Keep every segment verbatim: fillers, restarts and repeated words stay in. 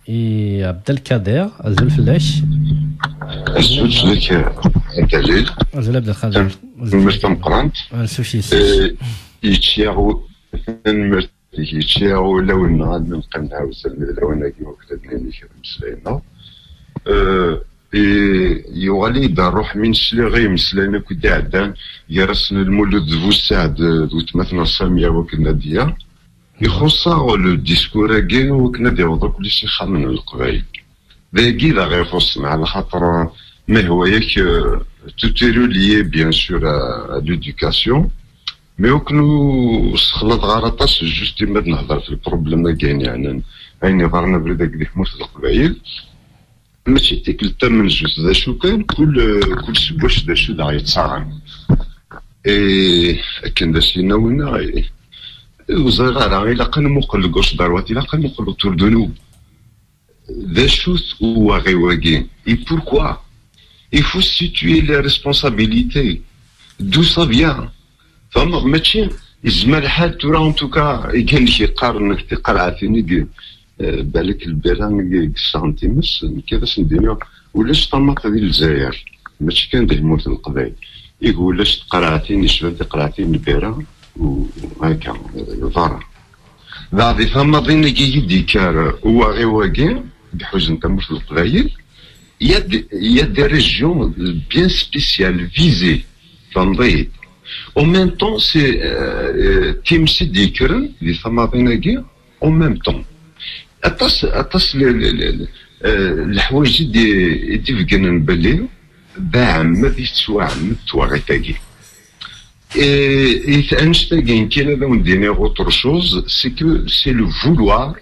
i Abdelkader. Azul fell-ak. Azul fell-ak, a Dalil. Azul Abdelkader. Tanemmirt tameqqrant. Ansuf yis-s. Eh, yečča u-, tanemmirt, yečča ulawen-nneɣ ad neqqim nɛawed almi d lawan-agi wakken ad nini kra n imeslayen-nneɣ. Eh, i-, yuɣal-iyi-d ṛṛuḥ mi nesliɣ i imeslayen akk i d-iɛeddan gar-asen Lmulud d Busaɛd, eh, d weltma-tneɣ Samia wakken ad d-ya. Ixuṣ-aɣ le discours-agi wakken ad yaweḍ akk s ixxamen n Leqbayel. Dagi d aɣ-ixuṣṣen, ɛla xaṭer, ma ihwa-yak, euh, tout est relié, bien sûr, à, à l'éducation. Mais akken ur sexlaḍeɣ ara aṭas, juste ma d-nehder f le problème-agi, yeɛnan ayen iḍerren abrid-agi di tmurt n Leqbayel. Mačči d tikkelt tamenzut, d acu kan, kul, kul seg wacu d acu d aɣ-yettaɣen. Eh, akken d as-yenna winna, eh, ur ẓriɣ ara, ilaq ad nmuqel gauche droite, ilaq ad nmuqel autour de nous. D acu-t uwaɣiw-agi? Et pourquoi? Il faut situer les responsabilités. D'où ça vient? Tfehmeḍ? Mačči yezmer lḥal tura, en tout cas, i kan k-yeqqaren tiqerɛatin-agi, eh, balak lbira-agi i yesɛan times, nekk ad asen-d-iniɣ, ulac ṭamaṭ di Lezzayer, mačči kan di tmurt n Leqbayel. Ihi ulac tiqerɛatin yecban tiqerɛatin n lbira, u, u akka, eh, berra. Dɣa di tamaḍin-agi i d-yekker uwaɣiw-agi, i iḥuzen tamurt n Leqbayel, il y a des, il y a des régions bien spéciales, visées, tfehmeḍ-iyi-d. En même temps, c'est, euh, euh, times i d-yekkren di tamaḍin-agi, en même temps. Aṭas, aṭas le, le, le, le, euh, leḥwayeǧ i d-, i d-ibeggnen belli d aɛemmed i tettwaɛemmed twaɣit-agi. Et, et annect-agi kan ad awen-d-iniɣ autre chose, c'est que c'est le vouloir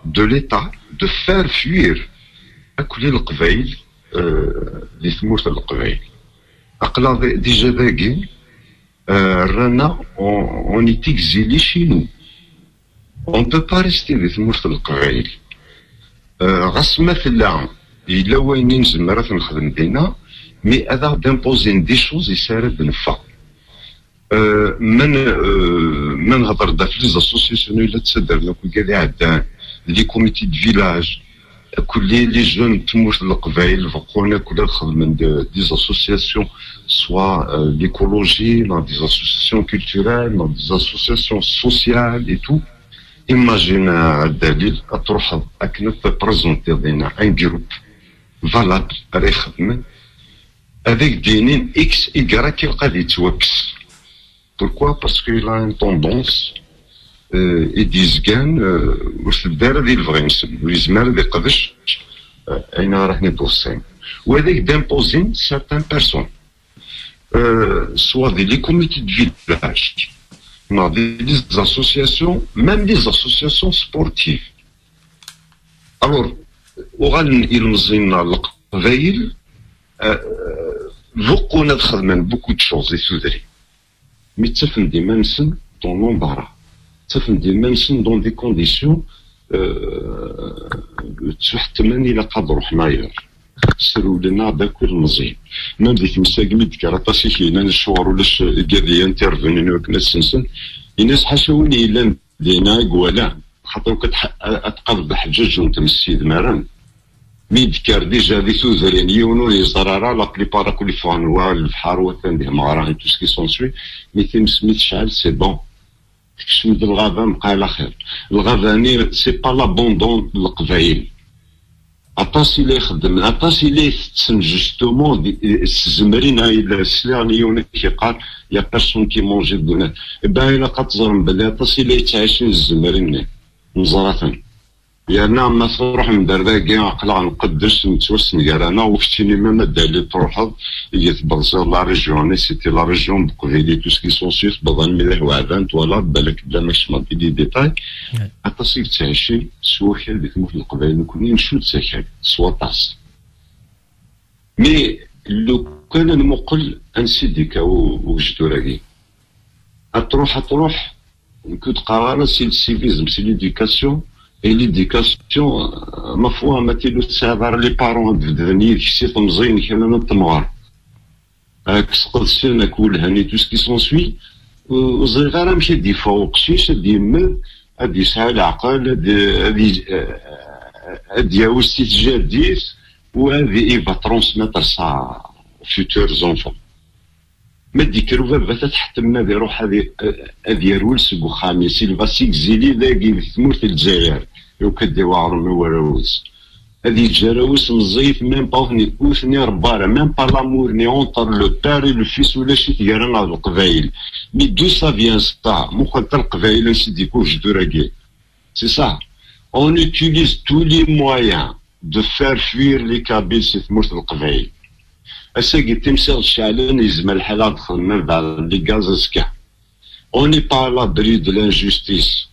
de l'État de faire fuir akk Leqbayel, euh, di tmurt n Leqbayel. Aql-aɣ déjà dagi, euh, rran-aɣ, on, on est exilé chez nous. On peut pas rester di tmurt n Leqbayel. Euh, ɣas ma tella, yella wayen i nezmer ad t-nexdem dinna, mais ad aɣ-d-imposin des choses i s ara d-neffeɣ. Euh, ma n-, euh, ma nhedder-d ɣef les associations i la ttaddren akk igad iɛeddan, les comités de village, akk les, les jeunes n tmurt n Leqbayel beqqun akk la xedmen de, des associations, soit, euh, l'écologie, neɣ des associations culturelles, neɣ des associations sociales et tout. Imagine, euh, a Dalil, ad truḥeḍ akken ad tprezentiḍ dinna un groupe valable ara ixedmen, ad ak-d-inin X, Y, ilaq ad yettwakkes. Pourquoi? Parce qu'il a une tendance, euh, i d-yezgan, euh, ur tedda ara di lebɣi-nsen, ur yezmir ad iqdec, euh, ayen ara ten-id-weṣṣin. Wa ad ak-d-imposin certaines personnes, euh, soit di les comités de village, neɣ di les associations, même les associations sportives. Alors, uɣalen ilmeẓyen n Leqbayel, euh, beqqun ad xedmen beaucoup de choses i tudrin. Mi ttafen-d iman-nsen dans l'embarras, ttafen-d iman-nsen dans des conditions, euh, ttuḥettmen, ilaq ad ruḥen ayer. Srewlen-aɣ-d akk ilmeẓyen. Même di tmes-agi mi d-tekker aṭas i k-yennan acuɣer ulac igad i intervenun i wakken ad sensen, yenna-as ḥaca win yellan dinna i iwalan, xaṭer akk ad tḥ-, ad tqabel d aḥeǧǧaǧ n tmes yedmaren. Mi d-tekker déjà di tudrin, yiwen ur yeẓri ara, la plupart akk ffɣen wa lebḥer, wa atan di tmeɣra, et tout ce qui s'ensuit. Mi times mi tecɛel, c'est bon. Tekcem-d lɣaba, mqal axir. Lɣaba-nni, c'est pas l'abandon n Leqbayel. Aṭas i la ixeddmen, aṭas i la itetten, justement, di, s tzemrin, ay la sliɣ i yiwen i k-yeqqar, y a personne qui mange de net. Eh ben, ilaq ad teẓrem belli aṭas i la yettɛicin s tzemrin-nni. Neẓra-ten. Yerna ma truḥem-d ar dagi, aql-aɣ nqeddec, nettwassen gar-aneɣ, ur keččini ma ma d ali truḥeḍ, ihi tberziḍ la région-nni, c'était la région n Buqbili, tout ce qui s'ensuit, tewweḍ almi d Iḥwaɛdan, twalaḍ, balak bla ma kecmeɣ di les détails. Ouais. Aṭas i yettɛicin s wakal di tmurt n Leqbayel, nekkni ncudd s akal, s waṭas. Mais lukan ad nmuqel ansi d-yekka u-, ugejdur-agi. Ad truḥ, ad truḥ, nekk ur d-qqareɣ ara si le civisme, si l'éducation, et l'éducation, euh, ma foi, ma tili ur tesɛiḍ ara les parents ad bedden yid-k si temẓi-inek alamma d temɣer. Ad k-sqedcen, ad k-welhen et tout ce qui s'ensuit. Ur, ur ẓriɣ ara amek ad d-yeffeɣ uqcic, ad d-yemmed, ad d-yesɛu leɛqel, ad, ad y-, euh, ad d-yawi si tjaddit, u ad, il va transmettre ça aux futurs enfants. Ma d-ikker ubabat ad tḥettem, ad iruḥ ad i-, ad yerwel seg uxxam-is, il va s'exiler dagi di tmurt n Lezzayer, yuka-d i weɣrum i warraw-is. Ad yeǧǧ arraw-is meẓẓiyit, même pas ur ten-, ur ten-irebba ara, même pas l'amour ni entre le père et le fils, ulac-it gar-aneɣ d Leqbayel. Mais d'où ça vient ça? Muqel ta Leqbayel ansi d-yekka ujdur-agi. C'est ça. On utilise tous les moyens de faire fuir les Kabyles si tmurt n Leqbayel. Ass-agi timsiɣ ceɛlen, yezmer lḥal ad xedmen bɛed les gaz azekka. On n'est pas à l'abri de l'injustice.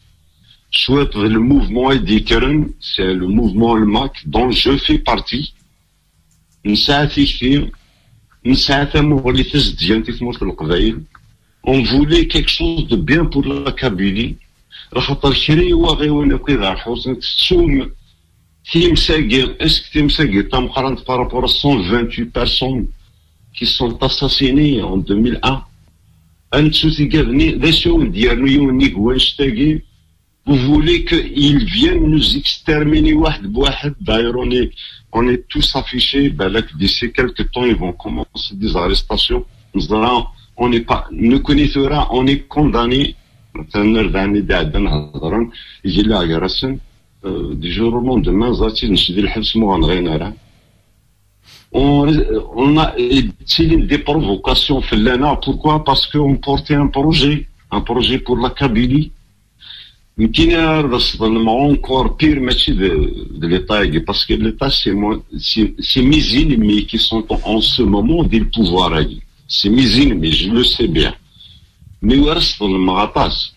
Cwiṭ d le mouvement i d-yekkren, c'est le mouvement le mac dont je fais partie. Nesɛa tikti, nesɛa tamuɣli tazedgant i tmurt n Leqbayel. On voulait quelque chose de bien pour la Kabylie. Lxaṭer kra i waɣiwen akk iderḥusen tettum times-agi, est-ce que times-agi d tameqqrant par rapport à cent vingt-huit personnes qui sont assassinées en deux mille un? Ad nettu tigad-nni, d acu i wen-d-yernu yiwen nnig wannect-agi? Vous voulez qu'ils viennent nous exterminer واحد بواحد? D'ailleurs, on est, on est tous affichés. Balak, d'ici quelques temps, ils vont commencer des arrestations. Neẓra, on n'est pas, nekkni tura, on est condamné. Tannerdaɣ-nni d-iɛeddan hedren, yella gar-asen, euh, du jour au lendemain, ẓer-tt-id, necc di lḥebs, ma ur ɣ-nɣin ara. On, on a, ttilin des provocations fell-aneɣ. Pourquoi? Parce qu'on portait un projet, un projet pour la Kabylie. Nekkini ar d as-ḍelmeɣ encore pire, mačči de, de l'État-agi, parce que l'État, c'est moi, c'est, c'est mes ennemis qui sont en ce moment dans le pouvoir-agi. C'est mes ennemis, je le sais bien. Mais ur as-ḍelmeɣ aṭas.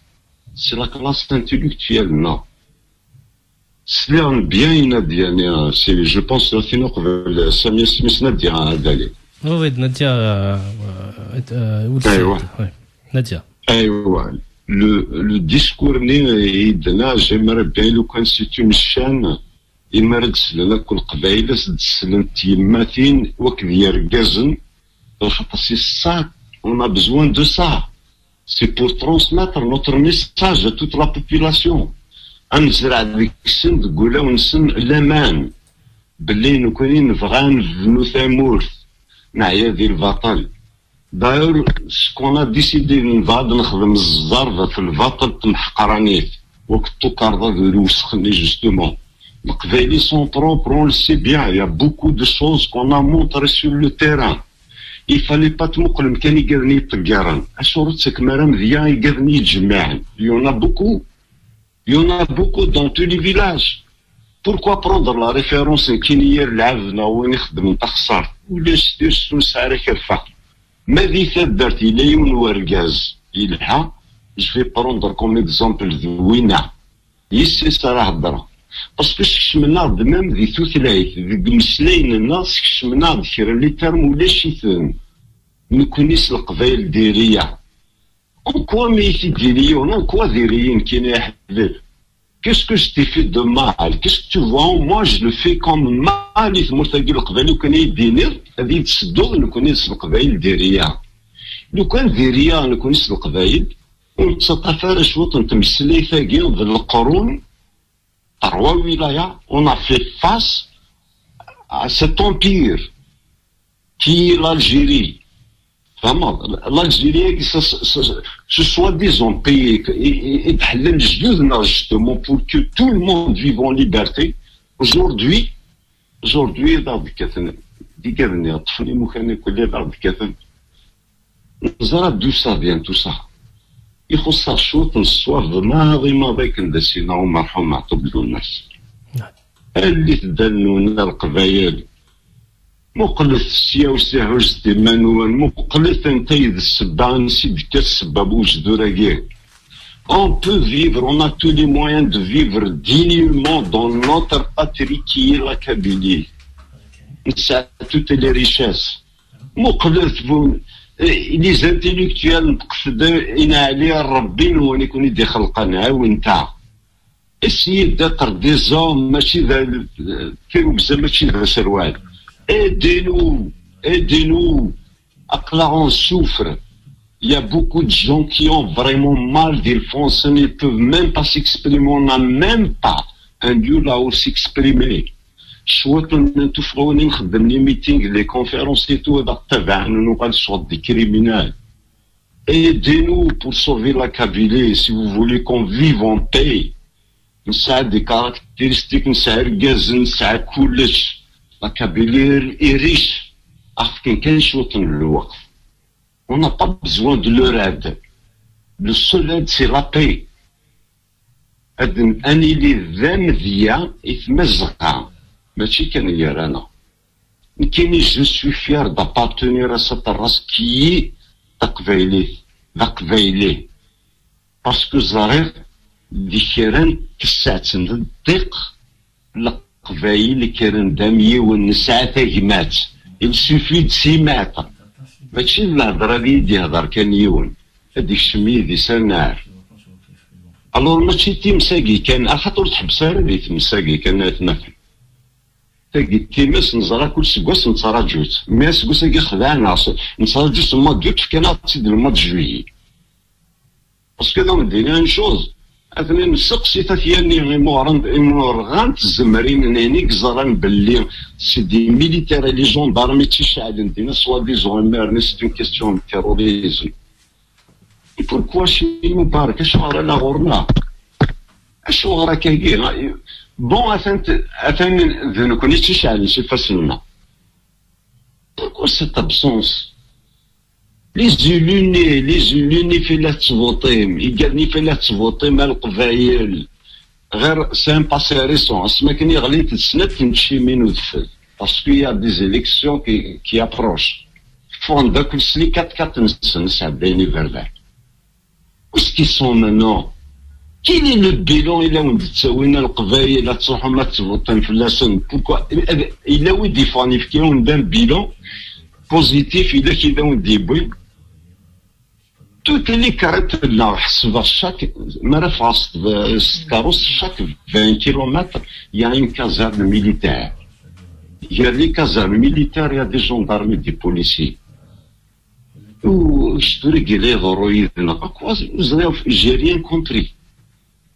C'est la classe intellectuelle, non. Sliɣ bien i Nadia, c'est, je pense, la fin uqbel Sami, isem-is Nadia Adali. Oui, oui, Nadia, euh, euh, euh, Oulsed, aywa. Oui. Nadia. Aywa. Le, le discours-nni i d-tenna, j'aimerais bien, lukan c'est une chaîne, imi ara d-slen akk Leqbayel, ad s-d-slent tyemmatin akked yergazen, lxaṭer c'est ça, on a besoin de ça. C'est pour transmettre notre message à toute la population. Ad nezreɛ deg-sen, deg wulawen-nsen, laman belli nekkni nebɣa ad nebnu tamurt, neɛya di lbaṭel. D'ailleurs, ce qu'on a décidé, nebɣa ad nexdem ẓẓerb ɣef lbaṭel, temḥeqranit, wakk tukerḍa d lewsex-nni, justement. Leqbayel sont propres, on le sait bien, il y a beaucoup de choses qu'on a montré sur le terrain. Il fallait pas tmuqlem kan igaden i yeṭṭeggaren. Acuɣer ur tettakem ara amedya igaden i yettjemmiɛen? Il y en a beaucoup. Il y en a beaucoup dans tous les villages. Pourquoi prendre la référence n Kiniyir Lɛebd neɣ win ixeddmen taxessart? Ulac tirect ur nesɛi ara kerfa. Ma di taddart yella yiwen n urgaz yelha, je vais prendre comme exemple d winna. Yis-s ara heddreɣ. Parce que skecmen-aɣ-d même di tutlayt, deg imeslayen-nneɣ, skecmen-aɣ-d kra n les termes ulac-iten. Nekkni s Leqbayel diri-yaɣ. En quoi mi t-id-yini yiwen, en quoi diri-yi nekkini aḥbib? Qu'est-ce que je t'ai fait de mal? Qu'est-ce que tu vois? Moi, je le fais comme mal i tmurt-agi Leqbayel, lukan i yi-d-tiniḍ, ad yi-d-tsedduḍ, nekkni s Leqbayel diri-yaɣ. Lukan diri-yaɣ nekkni s Leqbayel, ur nettaṭṭaf ara cwiṭ n tmeslayt-agi d leqrun, trois wilayas, on a fait face à cet empire qui est l'Algérie. Vraiment, l'Algérie, ce, ce, ce, ce soi-disant pays, et, et, et justement pour que tout le monde vive en liberté. Aujourd'hui, aujourd'hui, d aɣ-d-kkaten, d igaden yeṭṭfen imukan akk, d aɣ-d-kkaten. Neẓra d'où ça vient tout ça. Ixuṣṣ-aɣ cwiṭ n ṣṣwab maḍi maḍi akken d asina umerḥum Meɛtub Lwennas. Allit-d allen-nwen a Leqbayel. Muqlet sya u sihuzet iman-nwen. Muqlet anta i d ssebba, ansi d-tekka ssebba n ujdur-agi. On peut vivre, on a tous les moyens de vivre dignement dans notre patrie qui est la Kabylie. Nesɛa toutes les richesses. Muqlet, vous, eh, les intellectuels, nṭeqt-d, inɛli Rebbi-nwen i ken-id-ixelqen, ɛiwnet-aɣ. Essayez d'être des hommes, mačči d, tirugza mačči d aserwal. Aidez-nous, aidez-nous. Aql-aɣ on souffre. Il y a beaucoup de gens qui ont vraiment mal, des Français ne peuvent même pas s'exprimer, on n'a même pas un lieu là où s'exprimer. Cwiṭ n tufɣiwin i nxeddem les meetings, les conférences et tout, ad aɣ-ttabaɛen, nuɣal sɣur des criminels. Aidez-nous pour sauver la Kabylie, si vous voulez qu'on vive en paix. Nesɛa des caractéristiques, nesɛa irgazen, nesɛa kullec. La Kabylie est riche. Aɣ-fken kan cwiṭ n lweqt. On n'a pas besoin de leur aide. Le seul aide, c'est la paix. Ad n-, ad nili d amedya i Tmazɣa, mačči kan gar-aneɣ. Nekkini, je suis fier d'appartenir à cette race qui est taqbaylit, d aqbayli. Parce que ẓriɣ di kra n tsaɛet n ddiq, Leqbayel kkren-d am yiwen, nesɛa tagmat. Il suffit de s'y mettre. Mačči d lehḍra ad yi-d-ihḍer kan yiwen. Ad ikcem yid-i s anar. Alors, mačči d times-agi kan, axaṭer ur tḥebbes ara di tmes-agi kan, ay atmaten. Tagi d times, neẓra kul seggas nettraǧu-tt. Mais aseggas-agi xedɛen-aɣ, nettraǧu-tt le mois d'août, fkan-aɣ-tt-id le mois de juillet. Parce que d am-d-ini une chose, atni nesteqsi At Yanni, imuɣren, imurɣan tzemrin-nni i yeẓran belli c'est des militaires et les gendarmes i tt-iceɛlen dinna, soi-disant, imir-nni c'est une question de terrorisme. Et pourquoi chez Moubarak? Acuɣer ala ɣur-neɣ? Acuɣer akkagi? Bon, atan, atan d nekkni i tt-iceɛlen s ifassen-nneɣ. Pourquoi cette absence? Les élus-nni, les élus-nni, fell-as tettvuṭim, igad-nni, fell-as tettvuṭim a Leqbayel. Ɣer, c'est un passé récent, asmi akken i ɣlint d snat n tcimin udfel. Parce qu'il y a des élections qui, qui approchent. Ffɣen-d akk s les quatre quatre-nsen, sɛeddayen iberdan. Où est-ce qu'ils sont maintenant? Quel est le bilan i la wen-d-ttawin a Leqbayel, ad truḥem ad tvuṭim fell-asen? Pourquoi? Yella wi d-yeffɣen yefka-yawen-d un bilan positif, yella kra i la wen-d-yewwin? Toutes les carrettes-nneɣ, ḥesbeɣ chaque, mi ara ffɣeɣ s tb-, s tkeṛṛust, chaque vingt kilomètres, il y a une caserne militaire. Gar les casernes militaires, il y a des gendarmes et des policiers. Ur tura i la iḍerru yid-neɣ akk, ur ẓriɣ, j'ai rien compris.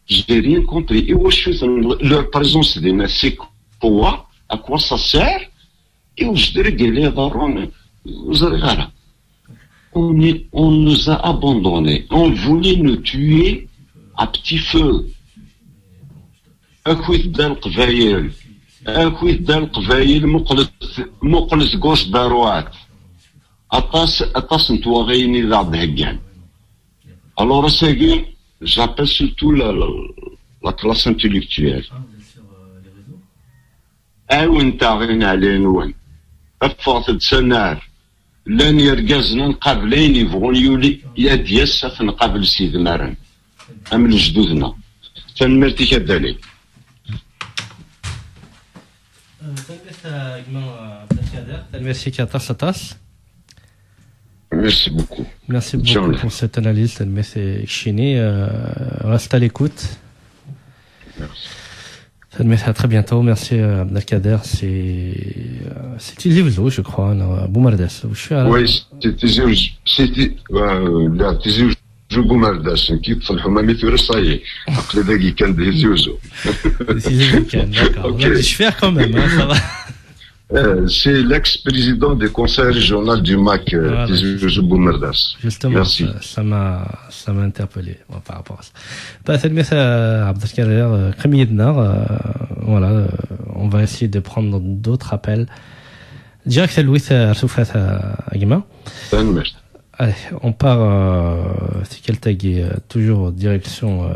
J'ai rien compris. Iwacu ten-, leur présence dinna, c'est quoi? À quoi ça sert? Iwacu tura i la iḍerru, ur ẓriɣ ara. On est, on nous a abandonnés. On voulait nous tuer à petit feu. Akkit dda Leqbayel. Akkit dda Leqbayel, muqlet, muqlet gauche droite. Aṭas, aṭas n twaɣiyin i d aɣ-d-heggan. Alors, ass-agi, j'appelle surtout la, la, la classe intellectuelle. Ɛiwnet-aɣ i neɛlay-nwen. Ffɣet-d s anar. Llan yergazen ad nqabel ayen yebɣun yuli, ad d-yas ad t-nqabel s yedmaren. Am lejdud-nneɣ. Tanemmirt-ik a Dali. Euh, tanemmirt a gma, euh, Abdelkader. Tanemmirt-ik aṭas, aṭas. Merci beaucoup. Merci beaucoup pour cette analyse. Tanemmirt i keččini. Euh, reste à l'écoute. Merci. Tanemmirt, à très bientôt. Merci, euh, Abdelkader. C'est, euh, c'est Tizi Ouzou, je crois, non, Boumerdas. Oui, c'est Tizi Ouzou. C'est Ti-, euh, la Tizi Ouzou Boumerdas, qui fait le Hamami Touré, ça y est. Après, dagi kan Tizi Ouzou. Tizi Ouzou kan, d'accord. Ok. Mais je fais quand même, hein, ça va. Euh, c'est l'ex-président du conseil régional du MAC, euh, voilà, Tizi Ouzou Boumerdas. Justement, merci. Ça, ça m'a, ça m'a interpellé, moi, par rapport à ça. Bah, tanemmirt, euh, Abdelkader, euh, qim yid-neɣ, euh, voilà, euh, on va essayer de prendre d'autres appels. Direct à Louis, euh, Arsoufat, euh, Agma. Tanemmirt. Allez, on part, euh, c'est quel tag, euh, toujours direction, euh,